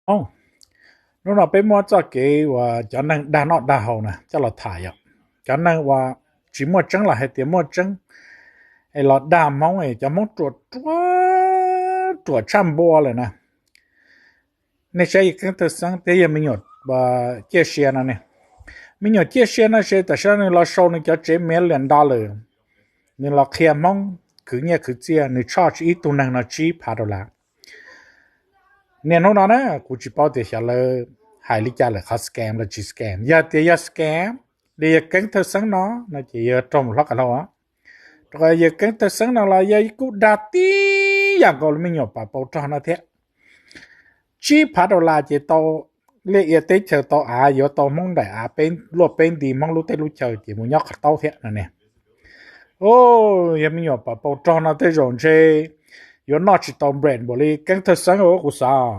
Hnub no peb muab txoj kev uas cov neeg dag noj dag haus na coj los tham yom. Cov neeg uas tsis muaj tseeb los hais tias muaj tseeb es los dag Hmoob es cov Hmoob ruam ruam ruam tshaj npua lawm na. Nej saib yawg Keeb Thawj Xeeb thiab yawg me nyuam ciaj sia no ne. Me nyuam ciaj sia no ces tam sim no nws los sau nws cov tsev million dollar, nws los qhia Hmoob khwv nyiaj khwv txiaj, nws tshoj tsis ib tug neeg no tsib phav dollar. Niaj hnub no na kuv tsis paub tias xyov lawv hais li cas lawm, qhov scam los tsis scam. Yog tias yog scam li yawg Keeb Thawj Xeeb no, no ces yog raug mus hlob qas hlau. Rau qhov yawg Keeb Thawj Xeeb no los yog kuj dag tib yam nkaus li me nyuam pam paus rog no thiab. Tsib phav dollar ces tau liaj ia teb chaws, tau av, yuav tau Hmoob nraim av, luaj peb nti Hmoob lub teb lub chaw ces mus nyob qhov taub thiab no ne. Yog me nyuam pam paus rog no tej zaum ntshe yuav noj tsis tau bread npaum li Keeb Thawj Xeeb ua kuv xav.